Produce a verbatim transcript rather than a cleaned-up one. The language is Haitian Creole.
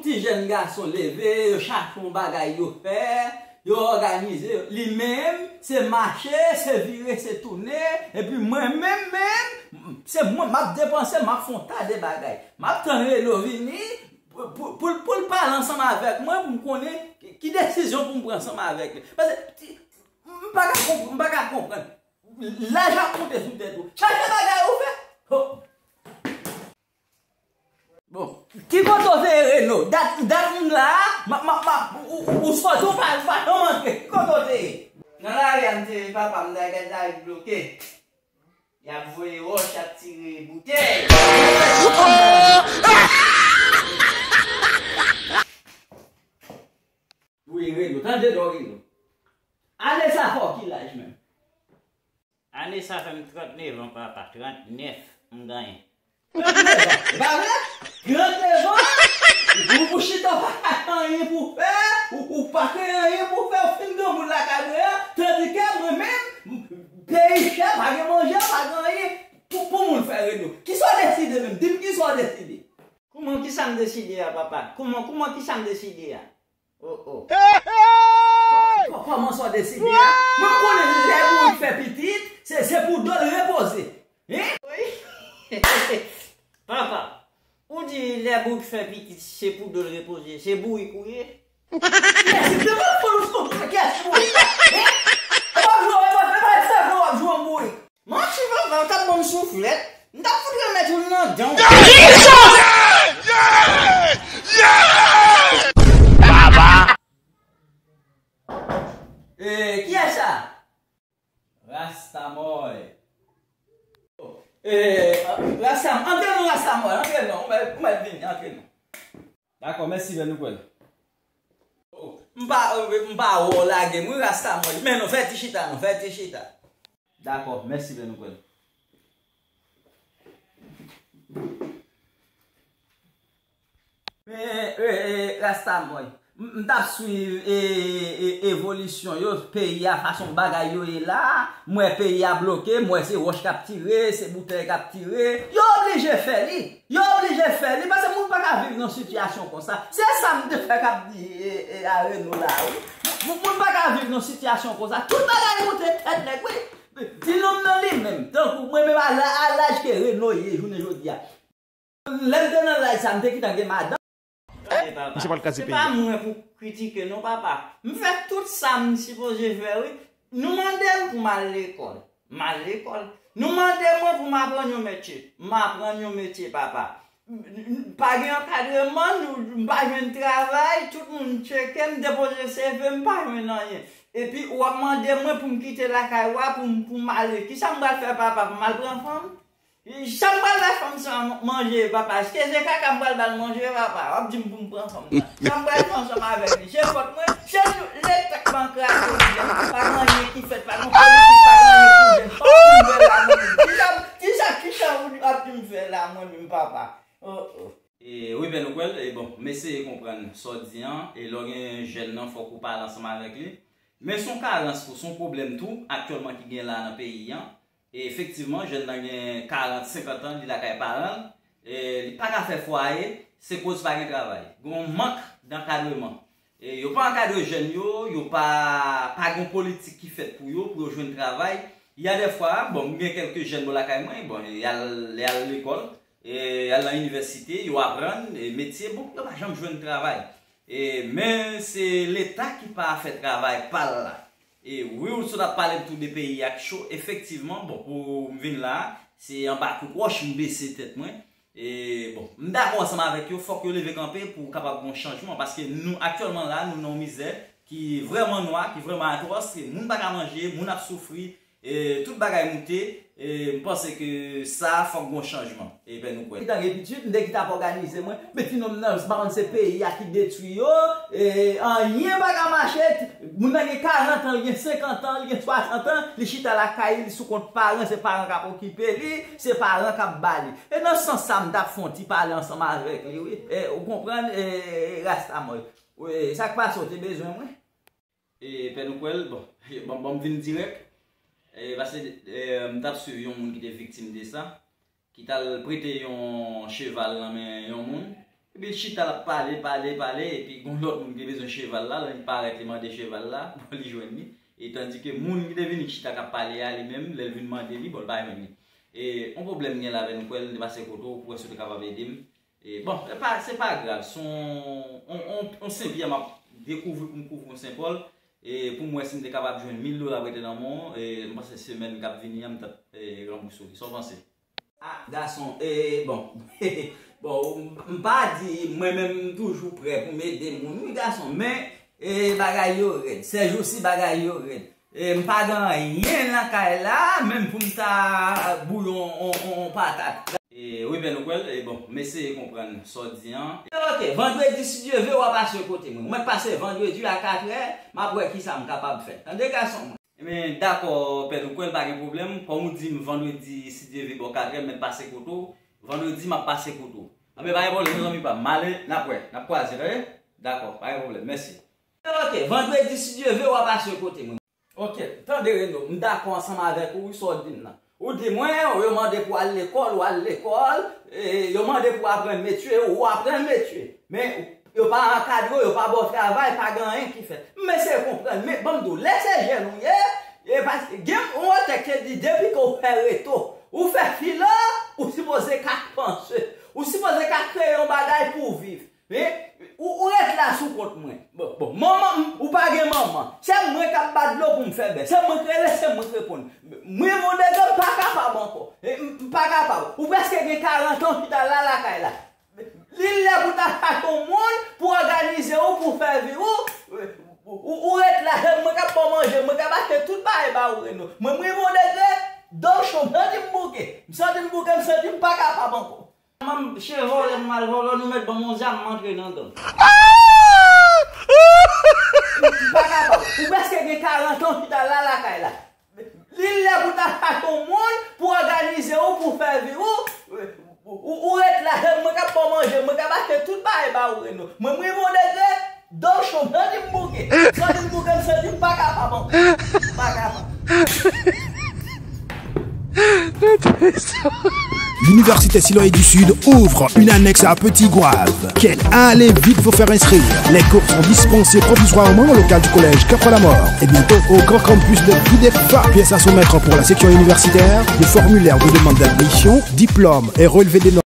Ti jèn gason leve, yo chache yon bagay yo fè, yo òganize yo. Li menm, se mache, se vire, se tounen. Epi mwen menm, menm, se mwen, m ap depanse, m ap fè yon ta de bagay. M ap tann Reno vini pou, pou, pou, pou l pale ansanm avèk mwen, pou m konnen ki, ki desizyon pou m pran ansanm avèk li. Paske ti, m pa ka konp-, m pa ka konprann. Laj ap monte sou tèt ou. Chache bagay ou fè. Ho. Bon, ki kote w te ye, Reno? Dat, dat m la, ma, ma, ma, ou, ou, ou sòti, ou pa, ou pa janm antre. Ki kote w te ye? Nan lari a m te ye, papa, m ta gad lari bloke. Y ap voye wòch, y ap tire boutèy. Wi, Reno, tande non, Reno. Ane sa fè w ki laj menm? Ane sa fè m trannèf an, papa. Trannèf m genyen. Trannèf an? E pa vre? Trannèf an? Ou, ou chita, ou pa ka fè anyen pou fè, ou, ou pa gen anyen pou fè, ou fin granmoun lakay mwen an, tandike mwen menm, peyi chè, pa gen manje, pa gen anyen. Pou, pou moun fè Reno. Kisa w deside menm? Di m kisa w deside. Kouman, kisa m deside a, papa? Kouman, kouman, kisa m deside a? Oh, oh. Kò-, kòman sa w deside a? Mwen, m konnen lè bourik fè pitit, se, se pou do l repoze. Hein? Wi. Papa, ou di lè bourik fè pitit, se pou do l repoze. Se bourik ou ye? Kiyès ki te konn fè nou sou kiyès bourik la? Hein? E w ap jwe, e w ap, e w ap jwe, w ap jwe bourik. Manti papa, ou t ap ban m souflèt. M t ap fout remèt ou nan dan w. Papa! Eh, kiyès sa? Rastamòy. Eh, Rastam-, antre non, Rastamòy, antre non. Ou mèt, ou mèt vini, antre non. Dakò, mèsi, bèl noukwèl. Oh, m pa, m pa wè w lage m, wi, Rastamòy. Men non, fè ti chita, non, fè ti chita. Dakò, mèsi, bèl noukwèl. Men, e, e, Rastamòy, m, m t ap swiv, e, e, e, evolisyon yo, peyi a, fason bagay yo ye la, m wè peyi a bloke, m wè se wòch k ap tire, se boutèy k ap tire, yo oblije fè li. Yo oblije fè li, paske moun pa ka viv nan sitiyasyon konsa. Se sa m te fèk ap di, e, e, a Reno la, wi. Moun, moun pa ka viv nan sitiyasyon konsa. Tout bagay monte tèt nèg, wi. Ti nonm nan li menm, tankou mwen menm a la, a laj ke Reno ye jounen jodi a. Lè m te nan laj sa, m te gentan gen madanm. Tande, papa. Misye pral kraze peyi a. Se pa mwen pou kritike, non, papa. M fè tout sa m sipoze fè, wi. Nou mande m pou m al lekòl. M al lekòl. Nou mande mwen pou m aprann yon metye. M aprann yon metye, papa. M, m, m pa gen ankadreman, nou, m pa jwenn travay, tout moun tcheke m, depoze C V, m pa jwenn anyen. Epi, w ap mande mwen pou m kite lakay ou a, pou m, pou m ale. Kisa m pral fè, papa? Pou m al pran fanm? Sa m pral bay fanm sa manje, papa? Èske se kaka m pral ba l manje, papa? W ap di m pou m pran fanm nan. Sa m pral fè ansanm avèk li? Se fòt mwen? Se nou, Leta k ban kraze li a. Pa gen anyen ki fèt, pa gen politik, pa gen anyen pou jèn. Sa w ap di m fè la, mwen menm? Kisa, kisa, kisa w ap di m fè la, mwen menm, papa? Oh, oh. E, wi, Pè Nokwèl, e bon, m eseye konprann sa w di an, e lè w gen jèn nan, fòk ou pale ansanm avèk li. Men se yon karans tou, se yon pwoblèm tou, aktyèlman ki gen la nan peyi an. E efektivman, jèn nan gen karant, senkant an, li lakay paran l, e li pa ka fè fwaye, se koz pa gen travay. Gen yon mank dankadreman. E yo pa ankadre jèn yo, yo pa, pa gen politik ki fèt pou yo, pou yo jwenn travay. Y a de fwa, bon, m gen kèlke jèn bò lakay mwen, bon, y al, y al lekòl, e y al nan inivèsite, yo aprann, e metye, bon, yo pa janm jwenn travay. E, men se Leta ki pa fè travay pa l la. E wi, ou sot ap pale m tou de peyi a k cho. Efektivman, bon, pou m vin la, se anba kout wòch m bese tèt mwen. E, bon, m dakò ansanm avèk yo, fòk yo leve kanpe pou kapab gen yon chanjman, paske nou, aktyèlman la, nou nan yon mizè ki vrèman nwa, ki vrèman atwòs, e moun pa ka manje, moun ap soufri, e tout bagay moute, e m panse ke sa, fòk gen yon chanjman. E Pè Nokwèl. Ki ta gen pitit, m te ki t ap òganize mwen, men ti nonm nan, m pa konn se peyi a ki detwi yo, e anyen pa ka mache, moun nan gen karant an, li gen senkant an, li gen swasant an, li chita lakay li, li sou kont paran, se paran k ap okipe li, se paran k ap ba li. E nan sans sa, m t ap fè yon ti pale ansanm avèk li, wi. E, ou konprann, e, e, Rastamòy. Wi, sa k pase, w te bezwen mwen? E, Pè Nokwèl, bon, bon, bon, m vin dirèk. E, paske, e, m t ap swiv yon moun ki te viktim de sa, ki t al prete yon cheval nan men yon moun. Epi l chita, l ap pale, pale, pale, epi gon lòt moun ki te bezwen cheval la, lè li parèt, li mande cheval la, bon, li jwenn li. E tandike moun ki te vin chita k ap pale a, li menm, lè l vin mande li, bon, l pa jwenn li. E yon pwoblèm gen la avè nou, kwè l, m te pase kote w pou wè si w te kapab ede m. E, bon, se pa, se pa grav, se yon, yon, yon, yon Senpyè m ap dekouvri pou m kouvri yon Senpòl. E pou m wè si m te kapab jwenn mil dola prete nan men w, e m panse semèn k ap vini an, m t ap, e, ranbouse w. Sa w panse? Ah, gason, e, bon. Bon, m, m pa di, mwen menm, m toujou prè pou m ede moun, wi, gason, men, e, bagay yo rèd. Sèjousi, bagay yo rèd. E, m pa gen anyen lakay la, menm pou m ta bouyon on, on, on patat. E, wi, Pè Nokwèl, e, bon, m eseye konprann sa w di an. E, ok, vandredi, si Dye vle, w a pase kote mwen. Mwen pase vandredi a katrè, m ap wè kisa m kapab fè. Tande, gason mwen. Ebyen, dakò, Pè Nokwèl, pa gen pwoblèm. Kòm ou di m vandredi, si Dye vle, bò katrè, m mèt pase kote w. Vandredi, m ap pase kote w. Anben, pa gen pwoblèm, zanmi pa m. M ale, n ap wè, n ap kwaze, tande? Dakò, pa gen pwoblèm. Mèsi. Ok, vandredi, si Dye vle, w a pase kote mwen. Ok, tande, Reno, m dakò ansanm avèk ou, wi, sa w di m nan. Ou di mwen, yo mande pou w al lekòl, ou al lekòl, e, yo mande pou w aprann metye, ou aprann metye. Men, yo pa ankadre w, yo pa ba w travay, pa gen anyen ki fèt. M eseye konprann, men ban m di w, lè se jèn ou ye, e pa, gen yon tèks ki di, depi ke w fè reto, ou fè filo, ou sipoze ka panse, ou sipoze ka kreye yon bagay pou w viv. Men, ou, ou ret la sou kont mwen. Bon, bon, manman, ou pa gen manman. Se mwen k ap bat dlo pou m fè bè. Se mwen k rele, se mwen k reponn. Mwen, mon degre, m pa kapab ankò. E, m, m pa kapab. Ou prèske gen karant an, ou chita la lakay la. Li lè pou ta chache yon moun pou òganize w, pou fè vi w. Ou, ou, ou ret la, se mwen k ap ba w manje, mwen k ap achte tout bagay ba ou, Reno. Mwen, mwen, mon degre, donchon, m santi m bouke. M santi m bouke, m santi m pa kapab ankò. Manman, cheve w lè m al vòlò, nou mèt ban m yon zam, m antre nan gang. M pa kapab. Ou prèske gen karant an, ou chita la lakay la. Li lè pou ta chache yon moun pou òganize w, pou fè vi w. Ou, ou, ou ret la, se mwen k ap ba w manje, mwen k ap achte tout bagay ba ou, Reno. Mwen, mwen, mon degre, donchon, m santi m bouke. M santi m bouke, m santi m pa kapab ankò. M pa kapab. L'université Siloé du Sud ouvre une annexe à Petit Goâve. Quelle, allez vite vous faire inscrire. Les cours sont dispensés provisoirement au local du collège Cap la Mort et bientôt au grand campus de l'I D E F A. Pièces à soumettre pour la section universitaire, le formulaire de demande d'admission, diplôme et relevé des notes.